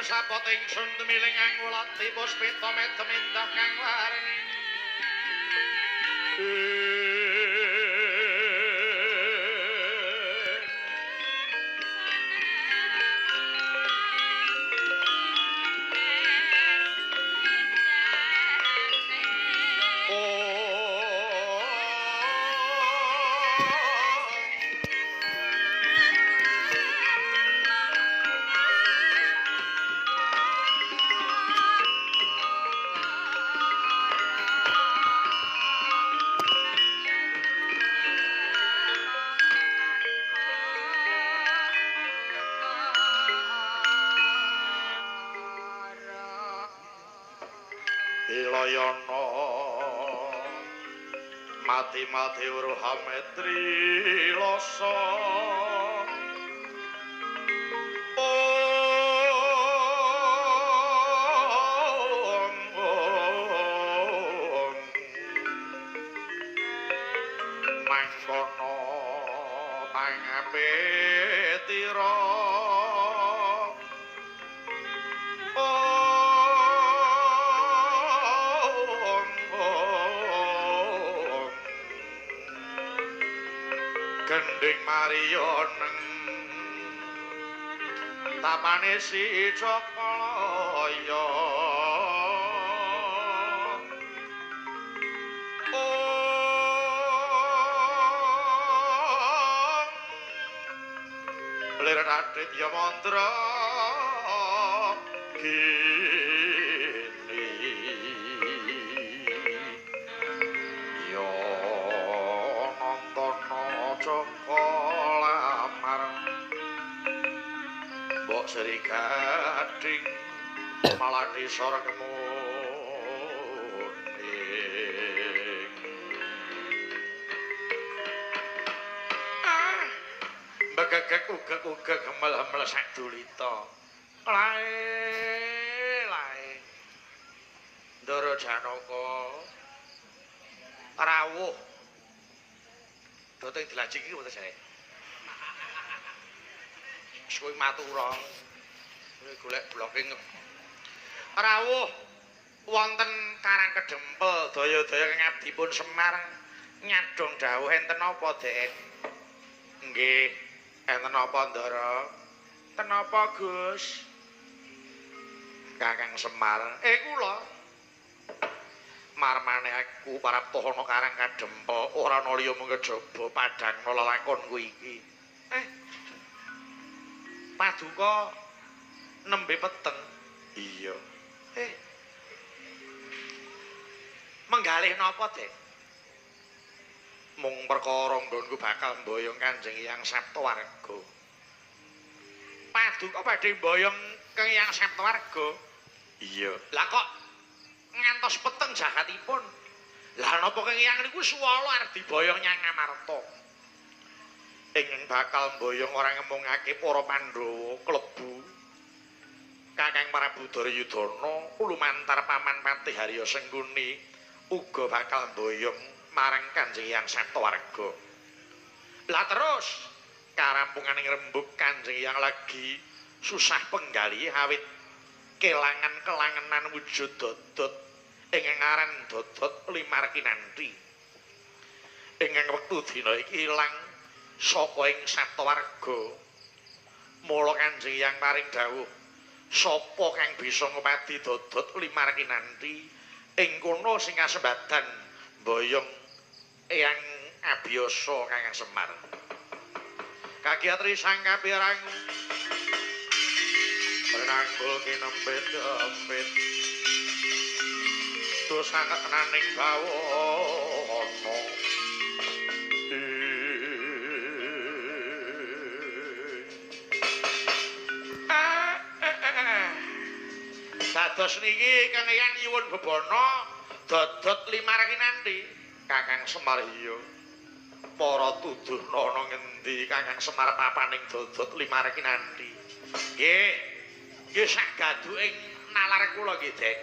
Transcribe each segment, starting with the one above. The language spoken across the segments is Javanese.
Sapot ingsun tumiling angulati puspita medem indah kang warni. Ilayana mati-mati weruh ametri lasa. Om om mangkono pangapetira. Gending Maria neng tapane si Cakalaya. Om lir adit ya mantra gini ya nontono Joko lamar mbok Sri Gading malah disor kemuning. Ah, begegek ugek-ugek hemel-hemel sak dulita. Lae lae Ndara Janaka rawuh. Doteng dilajeng iki mboten jare. Suwe matura. Kowe golek bloke. Rawuh wonten Karang Kedempel daya-daya kang abdipun Semar nyadong dawuh enten apa, Dek? Nggih, enten apa, Ndara? Enten apa, Gus? Kakang Semar. Kula marmane aku parapta ana Karang Kadempel ora ana liya mung kejaba padhangna lelakonku iki. Paduka nembe peteng. Iya. Menggalih napa, Dek? Mung perkara nggonku bakal mboyong Kanjeng Hyang Saptawarga. Paduka badhe mboyong Kang Hyang Saptawarga. Iya. Lah kok ngantos peteng jagatipun. Lah napa Kang Hyang niku suwala arep diboyong nyang Ngamarta. Ingkang bakal mboyong ora ngemungake para Pandhawa klebu Kakang Prabu Duryudana lumantar paman Patih Harya Sengkuni uga bakal mboyong marang Kanjeng Hyang Saptawarga. Lah terus karampunganing rembug Kanjeng Hyang lagi susah penggalih awit kelangan kelangenan wujud dodot ingkang aran Dodot Limar Kinanti. Ingkang wektu dina iki ilang saka ing Saptawarga. Mula Kanjeng Hyang paring dawuh, sapa kang bisa ngopati Dodot Limar Kinanti ing kono sing kasembadan mboyong Eyang Abiyasa Kakang Semar. Kagiatri sang kapirang prenanggul kinempit-empit dosa kenaning bawana. Dados niki Kang Hyang nyuwun bebana Dodot Limar Kinanti. Kakang Semar iya. Para tuduhna ana ngendi Kakang Semar papaning Dodot Limar Kinanti? Nggih. Nggih sak gaduking nalar kula nggih, Dek.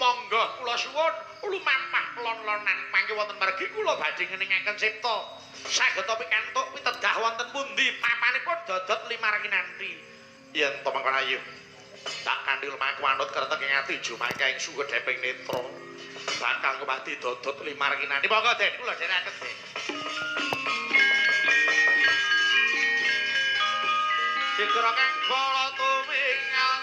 Monggo kula suwun lumampah lon-lonan mangke wonten margi kula badhe ngeningaken cipta. Saged pikantuk pitedah wonten pundi papanipun Dodot Limar Kinanti? Yen to mangkon ayo. Tak kandhil maku anut kreteg ing ati jumangkah ing sukedheping netra. Bakal ngupati dodot limar kinani. Monggo Den, kula dherekaken Den. Sigra kang bala tumingal.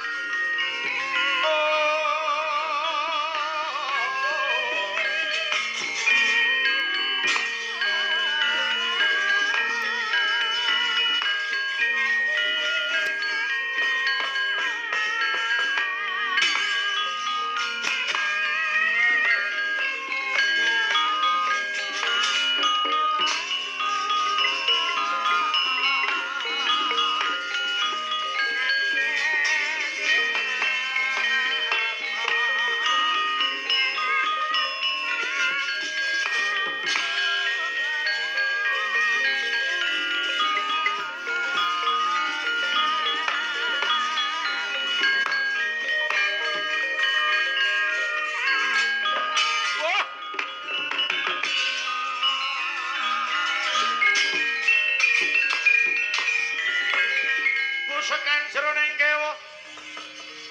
Busekan jroning kewa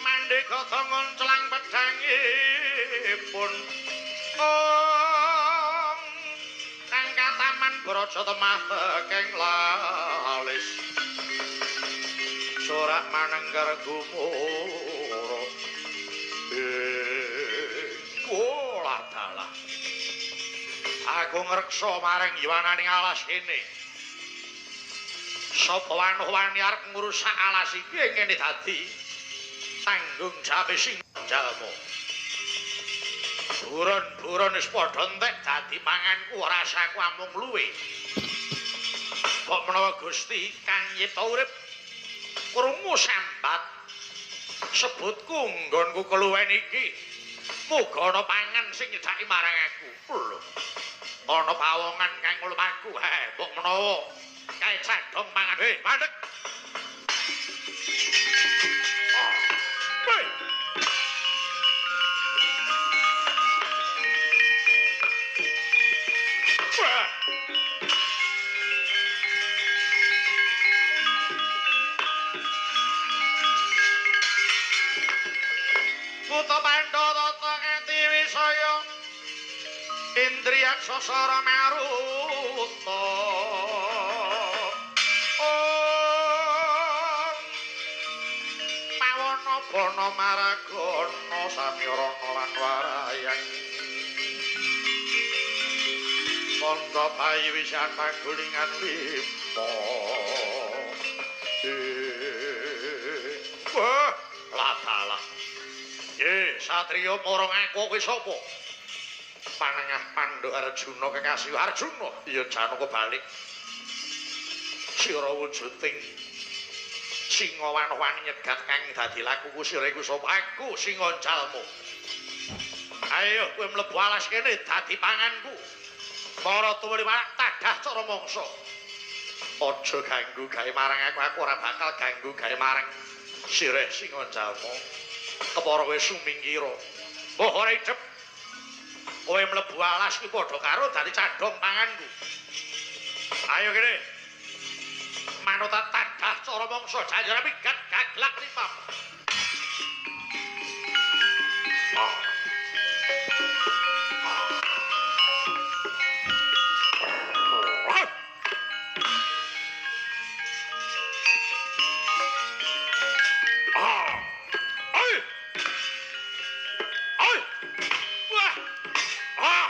mandeka ngonclang pedhangipun. Ong kang kataman braja temah keng lalis. Sorak manengger gumuro. Kolah dalah. Aku ngreksa marang yiwananing alas kene. Sapa wanuh-wani arep ngrusak alas iki ngene dadi tanggung jawabe sing jalma. Buron-buron wis padha entek dadi panganku, rasaku amung luwe. Kok menawa Gusti kang nyipta urip krungu sambat sebutku nggonku keluwen iki. Muga ana pangan sing nyedhaki marang aku. Lho. Ana pawongan kang ngulum aku. He, mbok menawa kae candhong mangan. Hei, mandek. Hei. Wah. Putra Pandhawa tata ati wisaya Indriyaksa sara maruta. Om Pawana bana maragana samyarana lan warayang. Kandha bayi wisan pagulingan lima. Wah, ladalah. Ye, satriya marang aku kowe sapa? Panengah Pandhu Arjuna kekasih Arjuna. Ya Janaka balik. Sira wujuding singa wanuh-wani nyegat kang dadi lakuku sira iku sapa? Aku singa jalma. Ayo kowe mlebu alas kene dadi panganku. Para tuwa liwat tadah cara mangsa. Aja ganggu gawe marang aku, aku ora bakal ganggu gawe marang sira singa jalma. Kepara kowe sumingkira. Mbah ora idep. Kowe mlebu alas iki padha karo dadi candhong panganku. Ayo kene. Manut tadah cara mangsa janjara migat gaglak limam. Ah. Ah! Ah! Ah! Ah!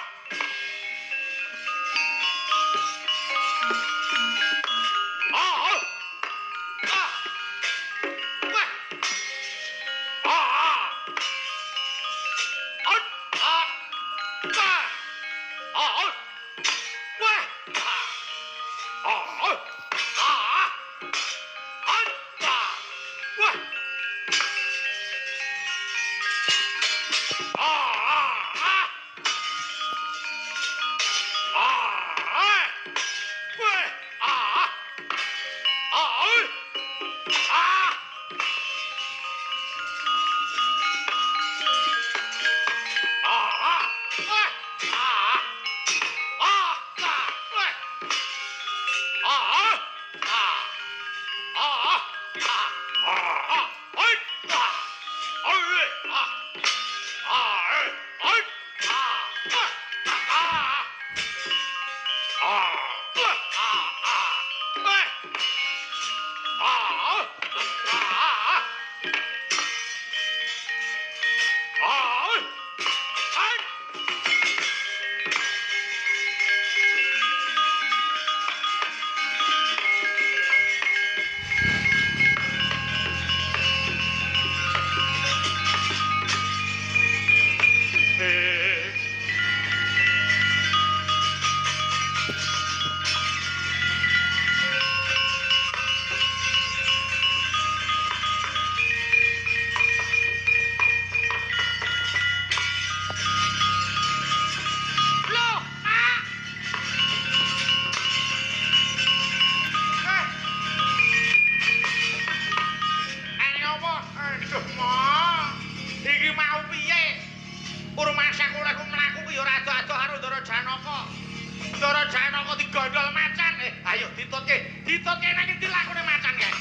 Diturutke nang endi lakune macan kae?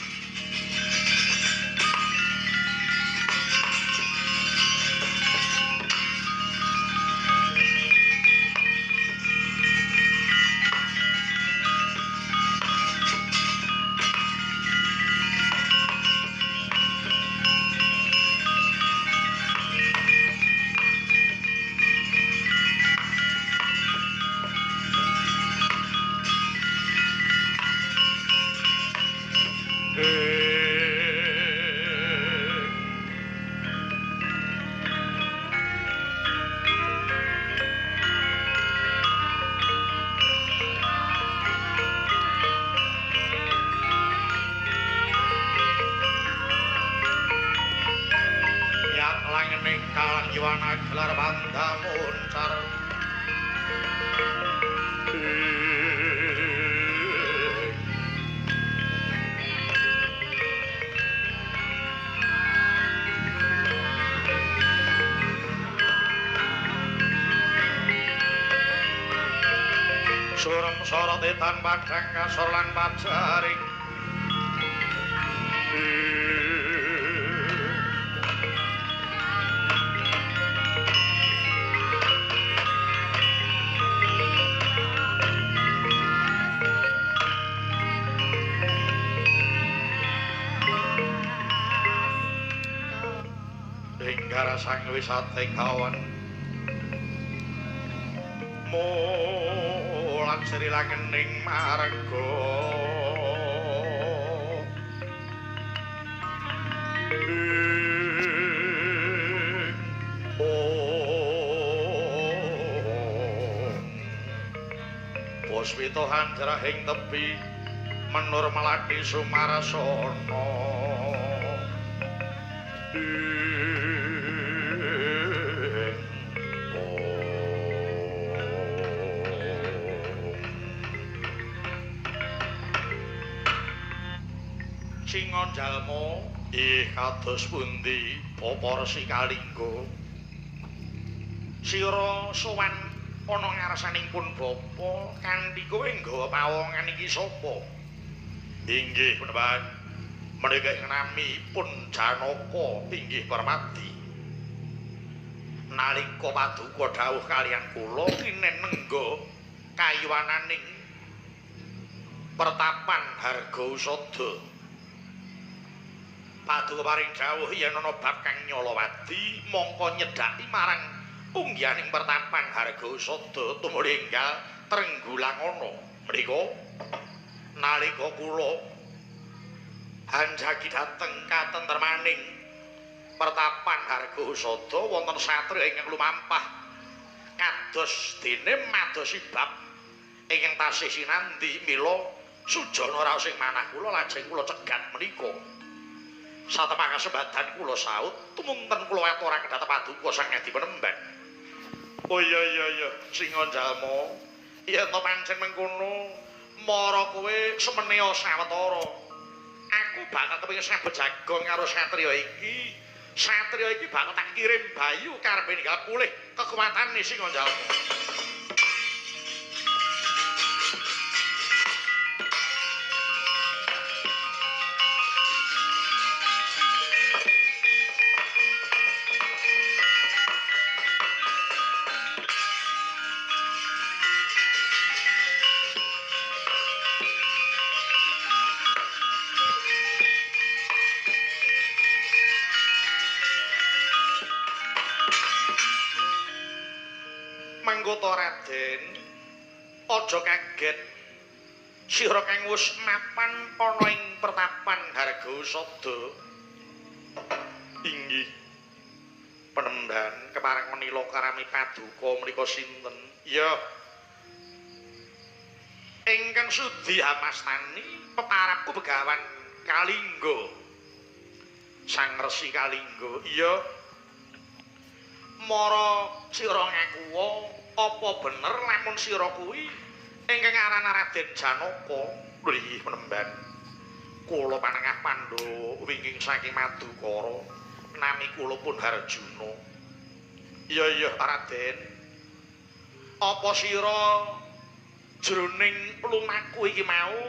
Surem sorote tan padhang kasor lan pajaring. Hingga rasang wisate kawan mulan sri langening marga Puswita hanjrahing tepi menur melati sumarasana. Singa jalma ih kados pundi Bapa Resi Kalingga? Sira sowan ana ngarsaning pun bapa kanthi kowe nggawa pawongan iki sapa? Inggih penemban, menika ing nami pun Janaka inggih Permadi. Nalika paduka dawuh kaliyan kula kinen nengga kayuwananing pertapan Harga Usada. Paduka paring dawuh yen ana bab kang nyalawadi mongko nyedhaki marang punggihaning pertapan Harga Usada tumuli enggal trenggulangono. Mriku nalika kula hanjagi dhateng katentremaning pertapan Harga Usada wonten satriya ingkang lumampah kados dene madosi bab ingkang tasih sinandi mila sujana raos ing manah kula lajeng kula cegat menika. Satemah kasembadan kula saut tumunten kula aturaken dhateng paduka Sang Adi Penemban. Oh iya iya iya, Singa jalma, yen to pancen mengkono mara kowe semenea sawetara. Aku bakal kepengin sabet jagon karo satriya iki. Satriya iki bakal tak kirim bayu karepe ninggal pulih kekuatane Singa jalma. Manggota Raden, aja kaget. Sira kang wis mapan ana ing pertapan Harga Usada. Inggih. Penemban kepareng menila karami paduka menika sinten? Ya. Ingkang sudi hamastani peparapku Begawan Kalingga. Sang Resi Kalingga. Iya. Mara sira ngakuwa apa bener lamun sira kuwi ingkang aran Raden Janaka? Lho penemban, kula panengah Pandhawa wingking saking Madukara, nami kula pun Harjuna. Iya iya Raden, apa sira jroning lumaku iki mau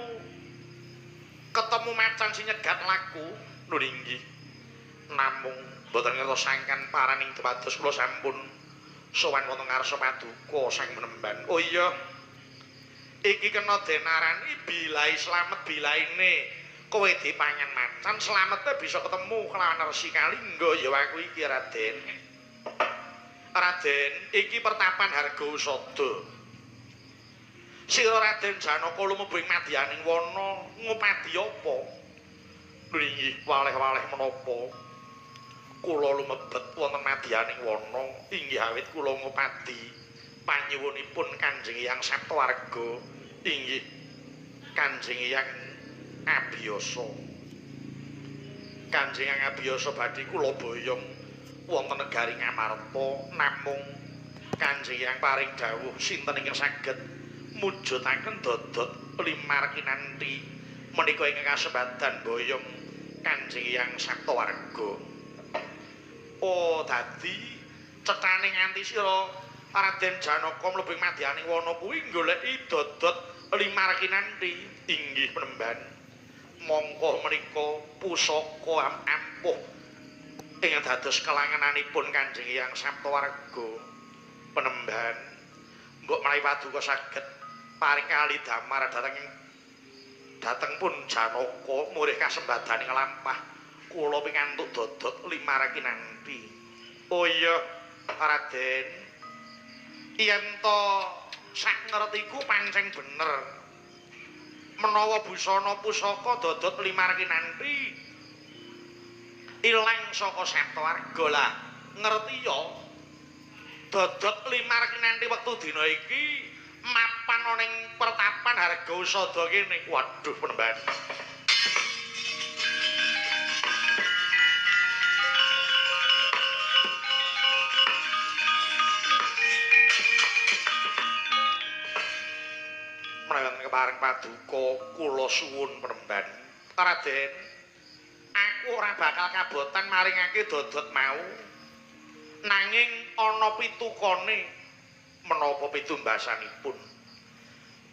Ketemu macan sing nyegat laku. Lho inggih. Namung mboten ngertos sangkan paraning dumados kula sampun sowan wonten ngarsa paduka Sang Penemban. Oh iya. Iki kena denarani bilai slamet bilaine kowe dipangan macan, slamete bisa ketemu kelawan Resi Kalingga ya aku iki Raden. Raden, iki pertapan Harga Usada. Sira Raden Janaka lumebu ing madyaning wana ngupadi apa? Lho inggih waleh-waleh menapa? Kula lumebet wonten madyaning wana inggih awit kula ngupadi panyuwunipun Kanjeng Hyang Saptawarga inggih Kanjeng Hyang Abiyasa. Kanjeng Hyang Abiyasa badhe kula boyong wonten negari Ngamarta, namung Kanjeng Hyang paring dawuh sinten ingkang saged mujudaken dodot limar kinanthi menika ingkang kasembadan boyong Kanjeng Hyang Saptawarga. Oh, dadi cethane nganti sira Raden Janaka mlebu ing madyaning wana kuwi goleki dodot limar kinanthi inggih penemban. Mongko menika pusaka ampuh ingkang dados kelangenanipun Kanjeng Hyang Saptawarga. Penemban, mbok menawi paduka saged paring kali damar dhateng pun Janaka murih kasembadaning lampah kula pikantuk dodot limar kinanthi. Oh iya Raden, yen to sak ngertiku pancen bener menawa busana pusaka dodot limar kinanthi ilang saka Saptawarga. Lah ngerti ya dodot limar kinanthi wektu dina iki mapan ana ing pertapan Harga Usada kene. Waduh penemban. Menawi kepareng paduka kula suwun penemban. Raden, aku ora bakal kabotan maringake dodot mau. Nanging ana pitukane menapa pitumbasanipun.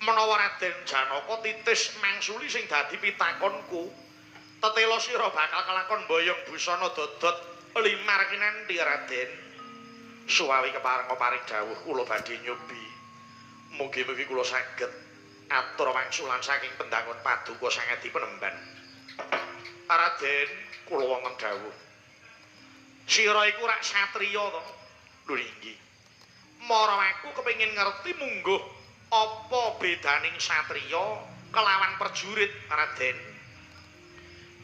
Menawa Raden Janaka titis mangsuli sing dadi pitakonku, tetela sira bakal kelakon boyong busana dodot limar kinanthi Raden. Suwawi kepareng paring dawuh kula badhe nyobi. Mugi-mugi kula saged atur wangsulan saking pendangun paduka Sang Adi Penemban. Raden, kula wonten dawuh. Sira iku rak satriya to? Lho inggih. Mara aku kepengin ngerti mungguh apa bedaning satriya kelawan prajurit, Raden.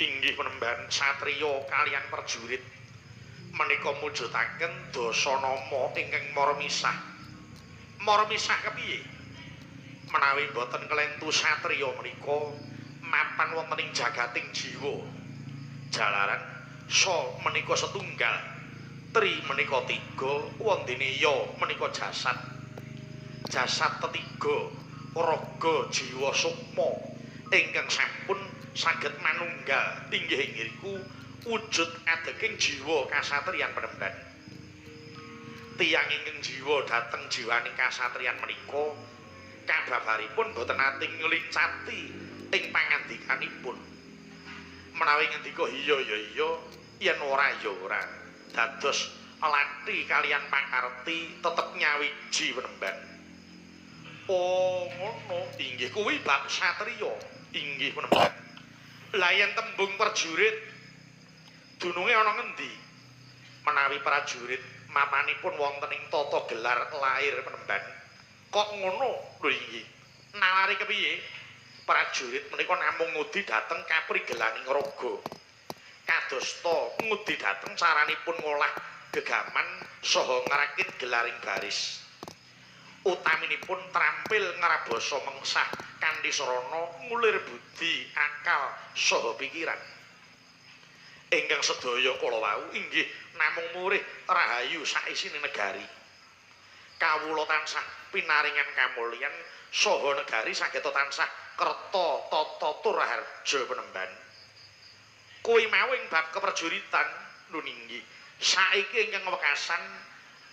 Inggih penemban, satriya kalian prajurit menika mujudaken dasa nama ingkang mara misah. Mara misah kepiye? Menawi boten kelentu satriya menika mapan wonten ing jagating jiwa. Jalaran sa menika setunggal, tri menika tiga, wondene ya menika jasad. Jasad tetiga, raga jiwa sukma ingkang sampun saged manunggal inggih ingriku wujud adeking jiwa kasatriyan penemban. Tiyang ingkang jiwa dhateng jiwaning kasatriyan menika kababaripun boten nate nglincati ing pangandikanipun. Menawi ngendika iya ya iya, yen ora ya ora. Dados lathi kalian pakarti tetep nyawiji penemban. Oh ngono, inggih kuwi bab satriya, inggih penemban. Lah yen tembung prajurit dununge ana ngendi? Menawi prajurit mapanipun wonten ing tata gelar lair penemban. Kok ngono lho inggih? Nalari kepiye? Prajurit menika namung ngudi dhateng kaprigelaning raga. Kadosta ngudi dhateng caranipun ngolah gegaman saha ngrakit gelaring baris. Utaminipun trampil ngrabasa mengsah kanthi sarana ngulir budi, akal saha pikiran. Ingkang sedaya kala wau inggih namung murih rahayu saisine negari. Kawula tansah pinaringan kamulyan saha negari saged tansah kerta tata tur raharja penemban. Kuwi mau ing bab keprajuritan lho ninggi. Saiki ingkang wekasan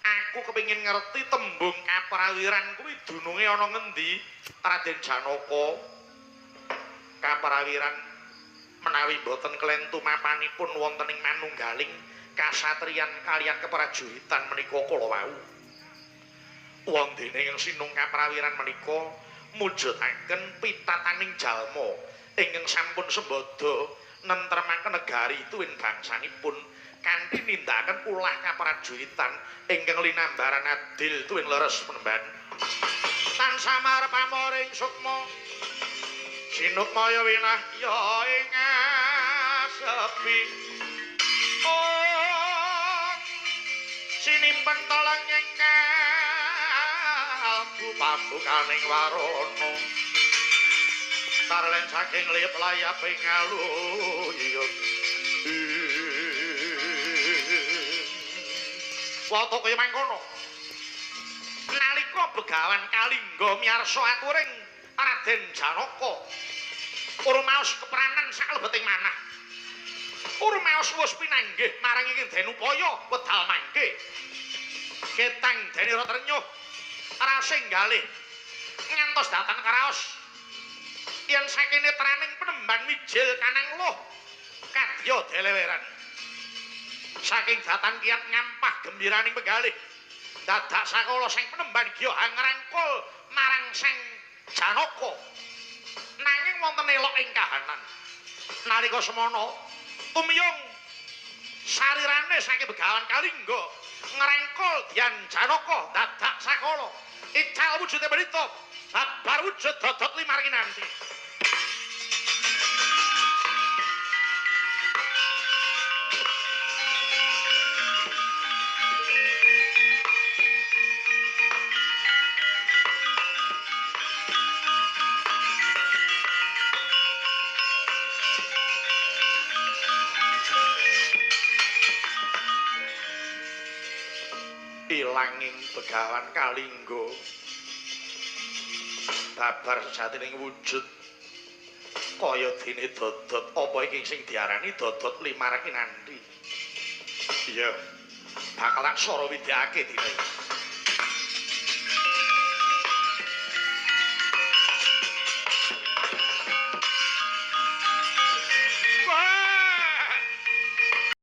aku kepengin ngerti tembung kaprawiran kuwi dununge ana ngendi Raden Janaka. Kaprawiran Menawi boten klentu mapanipun wonten ing manunggaling kasatriyan kaliyan keprajuritan menika kala wau. Wondene ing sinung kaprawiran menika mujudaken pitataning jalma ingkang sampun sembada nentremaken negari tuwin bangsanipun kanthi nindakaken ulah kaprajuritan ingkang linambaran adil tuwin leres penemban. Tansah marep pamoring sukma sinukmaya winahya ing asepi. Om sinimpen tolong ing kalbu pambukaning warana. Tarlen saking lip layap ing aluyut. Wata kaya mangkono. Nalika Begawan Kalingga miyarsa aturing Raden Janaka, rumaos kepranan saklebeting manah. Rumaos wus pinanggih marang ing Denupaya wedal mangke. Ketang denira trenyuh rasing galih ngantos datan karaos. Yen saking netraning penemban mijil kanang luh kadya deleweran. Saking datan kiat ngampah gembiraning penggalih. Dadak sakala sang penemban giya ngrangkul marang Sang Janaka. Nanging wonten elok ing kahanan. Nalika semana tumiyung sarirane saking Begawan Kalingga ngrangkul Dyan Janaka dadak sakala ical wujude menita babar wujud dodot limar kinanti. Ilanging Begawan Kalingga babar sejatining wujud kaya dene dodot apa iki sing diarani dodot limar kinanti. Iya, bakal tak sara widyake dene.